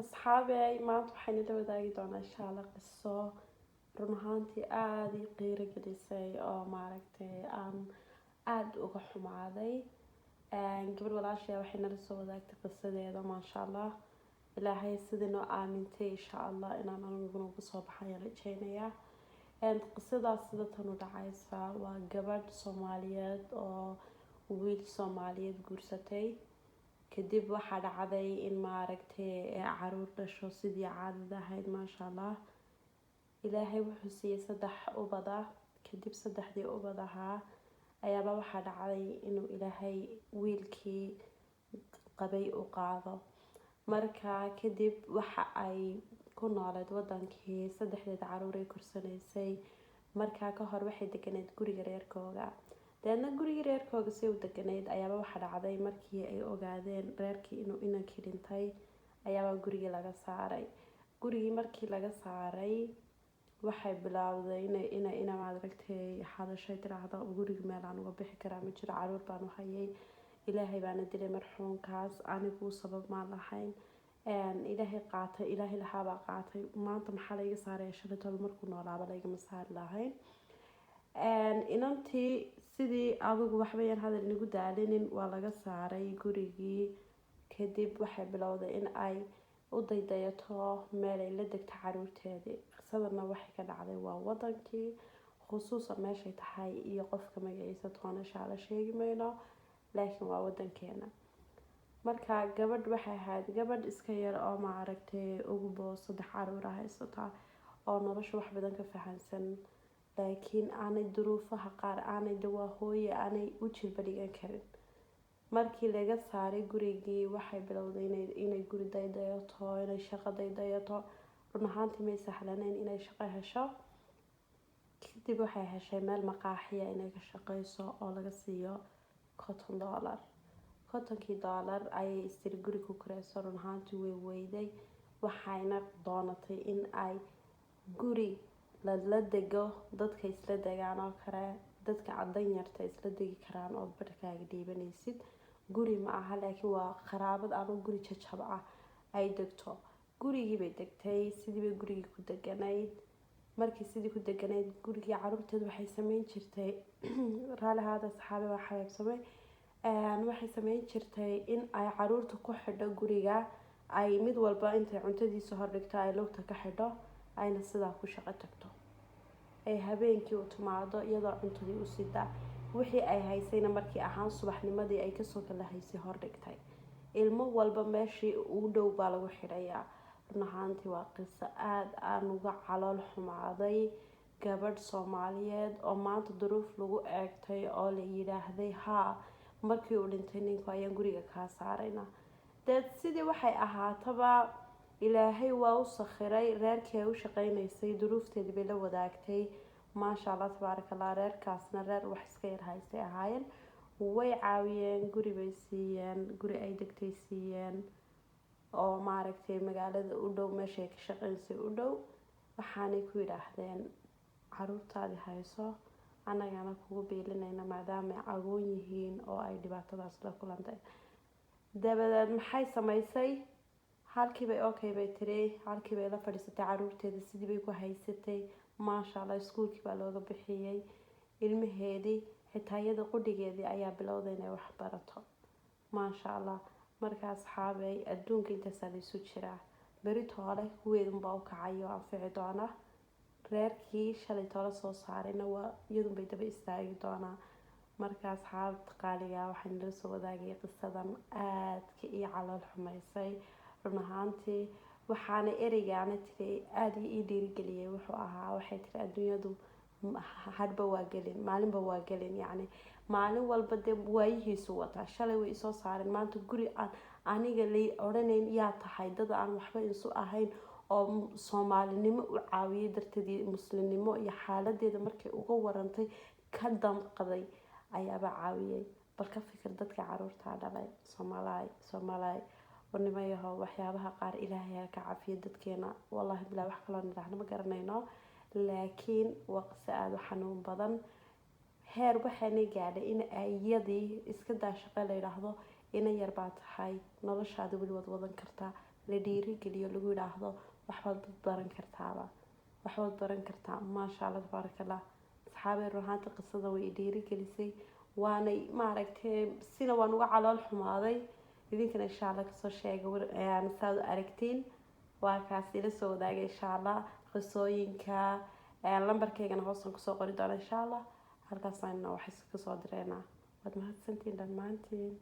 Asxaabey, maanta waxaan ila wadaagi doonaa, insha Allah, qiso run ahaantii aada ii qiiro gelisay oo maaragtay aan aada uga xumaaday. Gabadh walaashay waxay nala soo wadaagtay qisadeeda. Maasha Allah, Ilaahay sidii noo aamintay, insha Allah inaan aniguna uga soo baxayaan rajeynayaa. Qisadaas sida tan u dhacaysa: waa gabadh Soomaaliyeed oo wiil Soomaaliyeed guursatay. Kadib waxaa dhacday in, maaragtay, caruur dhasho sidii caadada ahayd. Maasha Allah, Ilaahay wuxuu siiyey saddex ubad ah. Kadib saddexdii ubad ahaa ayaaba waxaa dhacday inuu Ilaahay wiilkii qabay u qaado. Marka kadib waxa ay ku nooleed wadankii, saddexdeeda caruur ay korsanaysay. Markaa ka hor waxay deganeyd guriga reerkooga. Deedna gurigii reerkooga si u deganeyd ayaaba waxaa dhacday, markii ay ogaadeen reerkii inuu inankii dhintay, ayaaba gurigii laga saaray. Gurigii markii laga saaray, waxay bilaawday ina, maaragtay, hadashay, tiraahdo: "Guriga meel aan uga bixi karaa ma jiro, caruur baan u hayay, Ilaahay baana dilay marxuumkaas, anigu sabab maan lahayn, Ilaahay qaatay, Ilaahay lahaabaa qaatay. Maanta maxaa layga saaraya? Shalay tol markuu noolaaba laygama saari lahayn." Inantii sidii adigu waxbayaan hadal inagu daalinin, waa laga saaray gurigii. Kadib waxay bilowday in ay u daydayato meel ay la degto caruurteedii. Qisadana waxay ka dhacday waa wadankii, khusuusan meeshay tahay iyo qofka magaciisa toona insha sheegi mayno, laakiin waa wadankeena. Marka gabadh waxay ahayd gabadh iska yar oo, maaragtay, ugubo saddex caruura haysata oo nolosha wax badan ka fahansan, laakiin aanay duruufaha qaar aanay dawaa hooye aanay u jilba dhigan karin. Markii laga saaray gurigii, waxay bilowday inay guri daydayato, inay shaqo daydayato. Run ahaantii may sahlanayn inay shaqo hesho. Kadib waxay heshay meel maqaaxiya inay ka shaqeyso oo laga siiyo $50. $50kii ayay istiri guri ku kareyso. Run ahaantii way weyday, waxayna doonatay in ay guri lala dego, dadka isla degaan oo kale, dadka danyarta isla degi karaan oo barkaaga dhiibanaysid. Guri ma aha, laakiin waa qaraabad ama guri jajab ah ay degto. Gurigii bay degtay, sidii bay gurigii ku deganayd. Markii sidii ku deganayd gurigii, caruurteed waxay sameyn jirtay, raalihaada saxaabe, waa xabeebsamay, waxay sameyn jirtay in ay caruurta ku xidho guriga, ay mid walba intay cuntadiisa hordhigto, ay lugta ka xidho, ayna sidaa ku shaqo tagto, ay habeenkii u timaado iyadoo cuntadii u sidaa, wixii ay haysayna markii ahaan subaxnimadii ay kasoo kala haysay hordhigtay. Ilmo walba meeshii ugu dhow baa lagu xidhayaa. Run ahaantii waa qiso aada aan uga calool xumaaday. Gabadh Soomaaliyeed oo maanta duruuf lagu eegtay oo la yidhaahday: "Haa, markii uu dhintay ninku ayaan guriga kaa saarayna." Deed sidii waxay ahaataba, Ilaahay waa u sakhiray reerkii ay u shaqeynaysay. Duruufteedii bay la wadaagtay. Maasha Allah, tabaaraka Allah, reerkaasna reer wax iska yar haystay ahaayeen. Way caawiyeen, guri bay siiyeen, guri ay degtay siiyeen oo, maaragtay, magaalada u dhow, meeshay ka shaqeysay u dhow. Waxaanay ku yidhaahdeen: "Caruurtaadi hayso, annagana kugu biilinayna," maadaama ay agoon yihiin oo ay dhibaatadaas la kulantay. Dabadeed maxay samaysay? Halkiibay "Okay" bay tiri, halkii bay la fadhiisatay caruurteeda, sidii bay ku haysatay. Maasha Allah, iskuulkii baa looga bixiyey ilmaheedii, xitaa iyada qudhigeedii ayaa bilowday inay wax barato. Maasha Allah. Marka asxaabey, adduunka intaasaa laysu jiraa. Beri toole kuweedunbaa u kacay oo anfici doona. Reerkii shalay toole soo saarayna waa iyadunbay daba istaagi doonaa. Marka asxaabta qaaliga, waxaan nala soo wadaagay qisadan aadka iyo calool xumaysay run ahaantii. Waxaana ereygaana tiri aada ii dhiirigeliyay wuxuu ahaa, waxay tiri: "Adduunyadu hadba waa gelin, maalinba waa gelin." Yacni maalin walba dee waayihiisu wataa. Shalay way isoo saareen, maanta guri aan aniga lay odhanayn yaa tahay, dad aan waxba isu ahayn oo Soomaalinimo u caawiyay darteed iyo muslimnimo iyo xaaladeeda markay uga warantay ka damqaday ayaaba caawiyay. Bal ka fikir dadka caruurtaa dhalay. Soomaalaay, Soomaalaay, warnimayaho, waxyaabaha qaar Ilaahay ha ka cafiyo dadkeena. Wallahi bilaa wax kaloo nidhaahno ma garanayno, laakiin waa qiso aada u xanuun badan. Heer waxaanay gaadhay in iyadii iska daa shaqo la yidhaahdo: "Ina yar baa tahay, noloshaada weli waad wadan kartaa." La dhiirigeliyo, lagu yidhaahdo waxbaad baran kartaaba, waxbaad baran kartaa. Maasha Allah, tabaaraka Allah. Asxaabey, runahaanta qisada way i dhiirigelisay, waanay maaragtay sina waan uga calool xumaaday. Idinkana insha Allah kasoo sheega saad u aragtiin. Waa kaas, ila soo wadaaga insha Allah qisooyinka. Lambarkaygana hoosaan kusoo qori doona insha Allah, halkaasaan waxay kasoo direynaa. Waad mahadsantiin dhammaantiin.